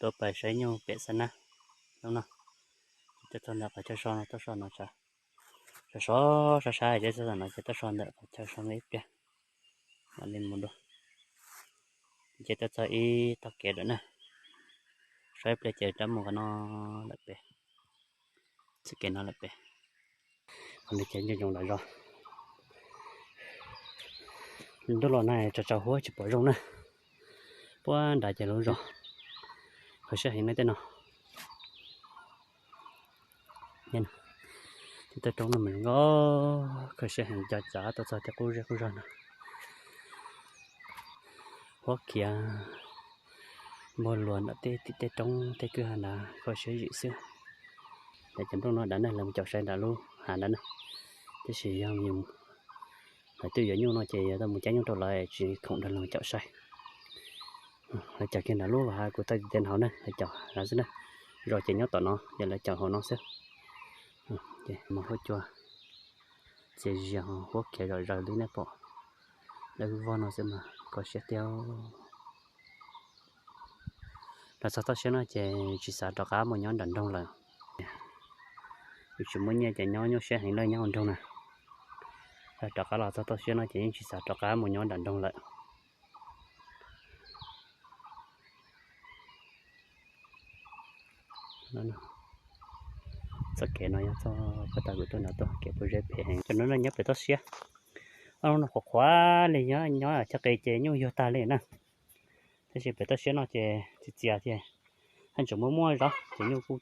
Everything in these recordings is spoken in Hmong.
Tuaj pais saib nyuj pem xab nab hnub no. Ces tuaj txog ntawm qhov chaw so no, tuaj so no, sov sov sab sab ces tuaj txog no ces tuaj so ntawm qhov chaw so no ib pliag, mam li mus dua. Ces tuaj txog ib tog kev lawm na, so ib pliag ces rov mus qhov no lawm pem, txoj kev no lawm pem. Qhov no ces nyob zoo lawm zos. Ntuj los na tsaus tsaus huab tsis pom zoo na. Puag nrad ces lub zos, kho siab heev na tej no. Tej toj roob no mas zoo nkauj, kho siab heev, cov txav tuaj txog tej qub zej qub zog no. Huab khiav npog luas ntawm tej tim tej roob tej kwj ha nrad, kho siab zim xwb. Ces cov nplooj no dav na, lawv mus caum sai nram lub hav nrad na. Tab sis yog lawv twb yuav nyuj no ces yuav tau mus cab nyuj rau lawv, tsis khoom nrog lawv mus caum sai. Lawv caum kiag nram lub hav, kuv tau tias hauv na, lawv caum hav xwb na. Zos ces nyob tom no, ces lawv caum hauv no xwb. Ces mas huab cua txias zias, huab khiav zom zaws li nej pom, lawv vog no xwb mas kho siab tiag. Los txog toj siab no ces tsis xav rov qab mus nyob nram nroog lawm. Yus tsis muaj nyiaj ces nyob nyuaj siab heev li nyob hauv nroog na. Rov qab los txog toj siab no ces yeej tsis xav rov qab mus nyob nram nroog lawm. Txoj kev no yog txoj kev tau kuv tuaj nrad tuaj, kev puas zeb phem heev. Cov no nyob pem toj siab, ob lub no qhuav qhuav li, nyob chaw qis ces nyuj yuag tag li na. Tab sis pem toj siab no ces txias txias ces haj tseem muaj muaj zaub ces nyuj kuj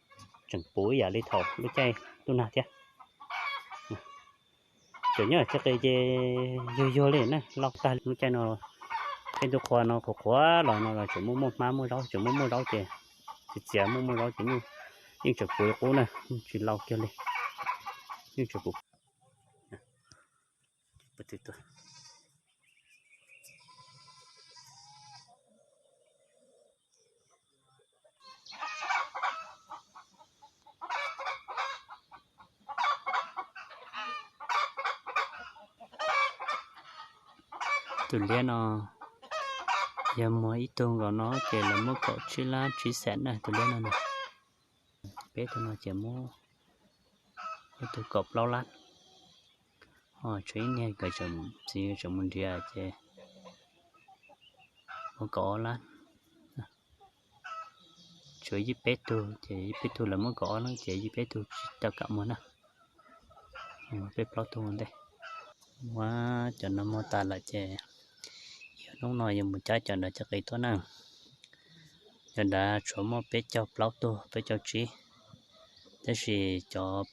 tseem puv ib yam li thaum lub caij ntuj nag thiab. Tseem nyob chaw qis ces yuag yuag li na, loj tag li lub caij no. Tej ntu qhua no qhuav qhuav los no los tseem muaj muaj hmab muaj zaub, tseem muaj muaj zaub ces txias txias muaj muaj zaub ces nyuj yeej tseem puv qub na, tsis lau kiag li. Yeej tseem puv. Tus liab no yog muag ib tug nkaus no ces lawv muab kaum tsib lab tsib xees na tus liab no. Peb tug no ces muab ib tug kaum plaub lab. Ho tshuav ib niag nkawd tseem mus nrhiav ces muab kaum ob lab. Tshuav yim peb tug ces yim peb tug lawv muab kaum ob lab ces yim peb tug tsis tau kam muag na. Peb plaub tug ua ntej. Muab cov no muag tas lawm ces yog hnub no yuav mus cab cov nrad cov qis tuaj na. Cov nrad tshuav muaj peb caug plaub tug, peb caug tsib, tab sis cov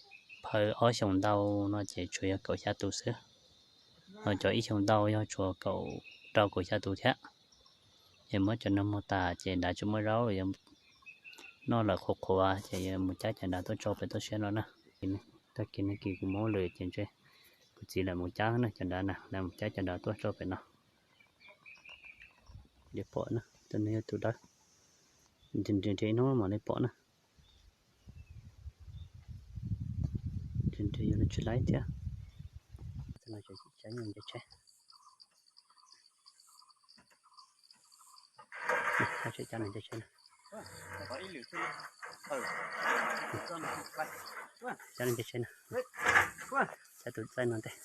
phaw ob xyoos ntau no ces tshuav yog kaum xya tus xwb. Ho cov ib xyoos ntau yog tshuav kaum rau kaum xya tus thiab. Ces muab cov no muag tas ces nrad tsis muaj zaub yuav noj lawm qhuav qhuav ces yuav mus cab cov nrad tuaj tso pem toj siab no na. Tag kis no kis kuv muab lwm ces ntshe kuv txiv lawv mus cab na cov nrad na, lawv mus cab cov nrad tuaj tso pem no. Li pom na, tus no yog tus dawb, nrhiav nrhiav ib hnub mam li pom na. Nrhiav nrhiav yuav tsis laib thiab. Cab nws nce tsheb na. Cab tus txaij no ntej.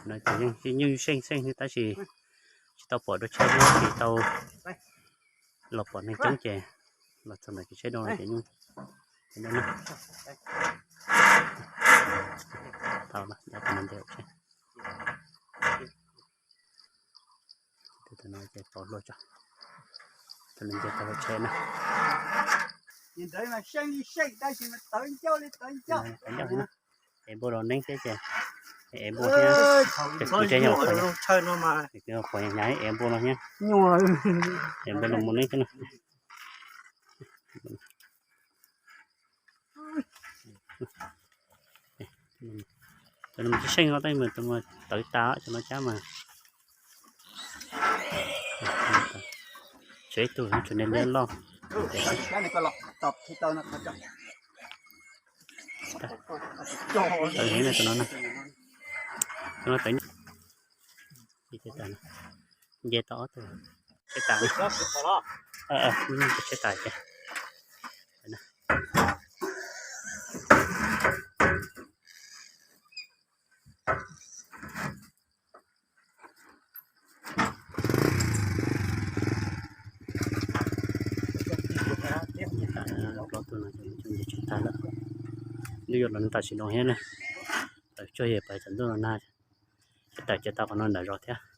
No ces yeej nyuj seej seej tab sis tsis tau pom dua tsheb, tsis tau los pom neeg coob ces los txog ntawm kev tsheb doo ces nyuj tau no ces pom hluas tso, tus no ces tau hauv tsheb na. Es npua los neeb thiab ces es npua thiab, kuv tsev yog qhuav, kuv qhuav hnyav es npua los thiab, es npua los mus neeb thiab na. Cov no tsis seej no tab sis mas tawv tas cov no cab mas. Tshuav ib tug tshuav niag liab loj. Tawm heev na tus no na. Tus no tawm, nce tau ob tug, tsheb tas, tsheb tas ces. Plaub tug no ces nce tsheb tas lawm. Ntuj yuav los tam sim no thiab na. Tawm tsuag yam pais tsaus ntuj no na. Tsheb tas ces tau qhov no nram zos thiab.